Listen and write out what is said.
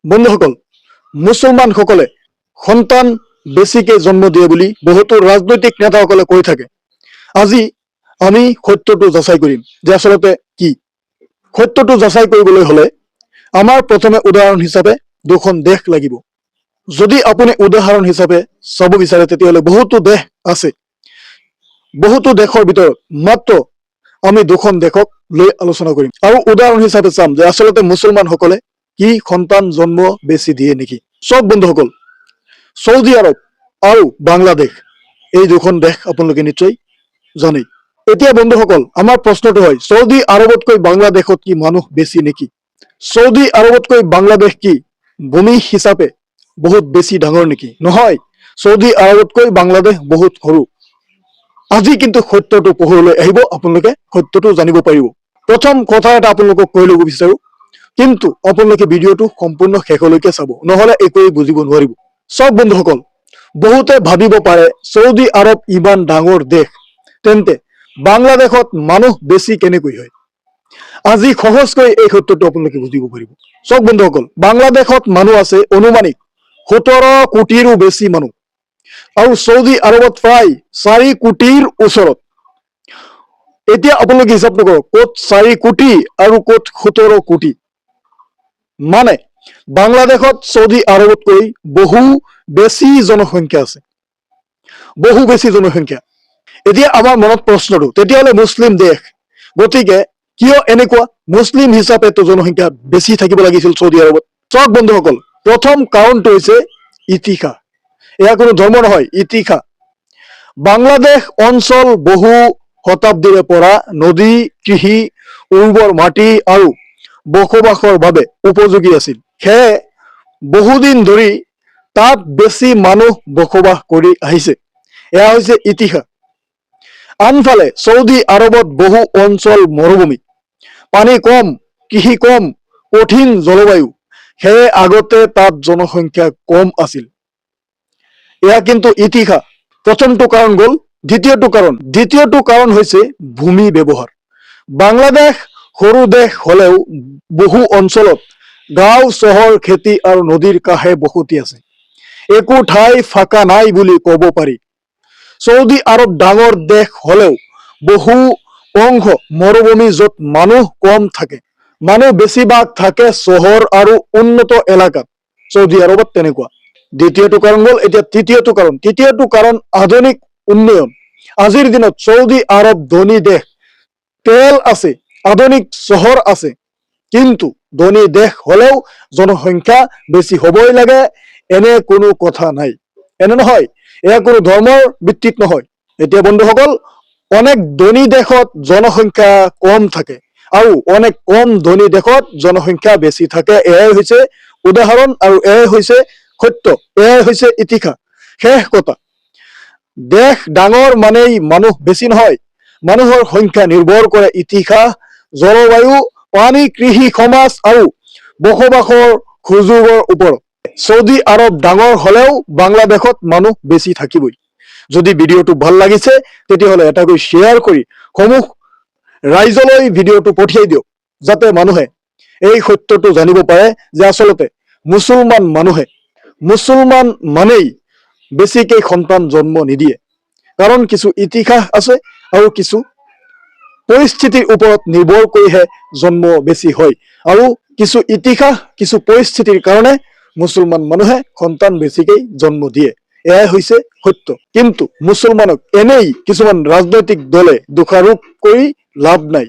বন্ধুসকল, মুছলমানসকলে সন্তান বেছিকে জন্ম দিয়ে বুলি বহুতো ৰাজনৈতিক নেতাসকলে কৈ থাকে। আজি আমি সত্যটো যাচাই কৰিম যে আচলতে কি। সত্যটো যাচাই কৰিবলৈ হলে আমাৰ প্ৰথমে উদাহৰণ হিচাপে দুখন দেশ লাগিব। যদি আপুনি উদাহৰণ হিচাপে চাব বিচাৰে, তেতিয়াহ'লে বহুতো দেশ আছে। বহুতো দেশৰ ভিতৰত মাত্ৰ আমি দুখন দেশক লৈ আলোচনা কৰিম আৰু উদাহৰণ হিচাপে চাম যে আচলতে মুছলমানসকলে কি সন্তান জন্ম বেছি দিয়ে নেকি। চাওক বন্ধুসকল, চৌদি আৰৱ আৰু বাংলাদেশ, এই দুখন দেশ আপোনালোকে নিশ্চয় জানেই। এতিয়া বন্ধুসকল, আমাৰ প্ৰশ্নটো হয়, চৌদি আৰৱতকৈ বাংলাদেশত কি মানুহ বেছি নেকি? চৌদি আৰৱতকৈ বাংলাদেশ কি ভূমি হিচাপে বহুত বেছি ডাঙৰ নেকি? নহয়, চৌদি আৰৱতকৈ বাংলাদেশ বহুত সৰু। আজি কিন্তু সত্যটো পোহৰলৈ আহিব, আপোনালোকে সত্যটো জানিব পাৰিব। প্ৰথম কথা এটা আপোনালোকক কৈ ল'ব বিচাৰো, কিন্তু আপোনালোকে ভিডিঅ'টো সম্পূৰ্ণ শেষলৈকে চাব, নহ'লে একোৱেই বুজিব নোৱাৰিব। চাওক বন্ধুসকল, বহুতে ভাবিব পাৰে, চৌদি আৰৱ ইমান ডাঙৰ দেশ, তেন্তে বাংলাদেশত মানুহ বেছি কেনেকৈ হয়? আজি সহজকৈ এই সত্যটো আপোনালোকে বুজিব পাৰিব। চাওক বন্ধুসকল, বাংলাদেশত মানুহ আছে অনুমানিক 17 কোটিৰো বেছি মানুহ আৰু চৌদি আৰৱত প্ৰায় 4 কোটিৰ ওচৰত। এতিয়া আপোনালোকে হিচাপটো কৰক, ক'ত 4 কোটি আৰু ক'ত 17 কোটি। মানে বাংলাদেশত চৌদি আৰৱতকৈ বহু বেছি জনসংখ্যা আছে, বহু বেছি জনসংখ্যা। এতিয়া আমাৰ মনত প্ৰশ্নটো, তেতিয়াহ'লে মুছলিম দেশ, গতিকে কিয় এনেকুৱা? মুছলিম হিচাপেতো জনসংখ্যা বেছি থাকিব লাগিছিল চৌদি আৰৱত। চাওক বন্ধুসকল, প্ৰথম কাৰণটো হৈছে ইতিহাস। এয়া কোনো ধৰ্ম নহয়, ইতিহাস। বাংলাদেশ অঞ্চল বহু শতাব্দীৰে পৰা নদী, কৃষি, উৰ্বৰ মাটি আৰু বসবাসৰ বাবে উপযোগী আছিল। সেয়ে বহুদিন ধৰি তাত বেছি মানুহ বসবাস কৰি আহিছে। এয়া হৈছে ইতিহাস। আনফালে চৌদি আৰৱত বহু অঞ্চল মৰুভূমি, পানী কম, কৃষি কম, কঠিন জলবায়ু। সেয়ে আগতে তাত জনসংখ্যা কম আছিল। এয়া কিন্তু ইতিহাস। প্ৰথমটো কাৰণ গ'ল। দ্বিতীয়টো কাৰণ হৈছে ভূমি ব্যৱহাৰ। বাংলাদেশ সৰু দেশ হলেও বহু অঞ্চলত গাঁও, চহৰ, খেতি আৰু নদীৰ কাষে বসতি আছে। একো ঠাই ফাঁকা নাই বুলি ক'ব পাৰি। চৌদি আৰৱ ডাঙৰ দেশ হলেও বহু অংশ মৰুভূমি, য'ত মানুহ কম থাকে। মানুহ বেছিভাগ থাকে চহৰ আৰু উন্নত এলেকাত। চৌদি আৰৱত তেনেকুৱা। দ্বিতীয়টো কাৰণ গ'ল। এতিয়া তৃতীয়টো কাৰণ। তৃতীয়টো কাৰণ আধুনিক উন্নয়ন। আজিৰ দিনত চৌদি আৰৱ ধনী দেশ, তেল আছে, আধুনিক চহৰ আছে। কিন্তু ধনী দেশ হলেও জনসংখ্যা বেছি হ'বই লাগে, এনে কোনো কথা নাই। এনে নহয়, এয়া কোনো ধৰ্মৰ ভিত্তিত নহয়। এতিয়া বন্ধুসকল, অনেক ধনী দেশত জনসংখ্যা কম থাকে আৰু অনেক কম ধনী দেশত জনসংখ্যা বেছি থাকে। এয়াই হৈছে উদাহৰণ আৰু এয়াই হৈছে সত্য, এয়াই হৈছে ইতিহাস। শেষ কথা, দেশ ডাঙৰ মানেই মানুহ বেছি নহয়। মানুহৰ সংখ্যা নিৰ্ভৰ কৰে ইতিহাস, জলবায়ু, পানী, কৃষি, সমাজ আৰু বসবাসৰ সুযোগৰ ওপৰত। চৌদি আৰৱ ডাঙৰ হলেও বাংলাদেশত মানুহ বেছি থাকিবই। যদি ভিডিঅ'টো ভাল লাগিছে, তেতিয়াহ'লে এটাকৈ শ্বেয়াৰ কৰি সমূহ ৰাইজলৈ ভিডিঅ'টো পঠিয়াই দিয়ক, যাতে মানুহে এই সত্যটো জানিব পাৰে যে আচলতে মুছলমান মানুহে, মুছলমান মানেই বেছিকে সন্তান জন্ম নিদিয়ে। কাৰণ কিছু ইতিহাস আছে আৰু কিছু পৰিস্থিতিৰ ওপৰত নিৰ্ভৰ কৰিহে জন্ম বেছি হয় আৰু কিছু ইতিহাস, কিছু পৰিস্থিতিৰ কাৰণে মুছলমান মানুহে সন্তান বেছিকেই জন্ম দিয়ে। এয়াই হৈছে সত্য। কিন্তু মুছলমানক এনেই কিছুমান ৰাজনৈতিক দলে দোষাৰোপ কৰি লাভ নাই।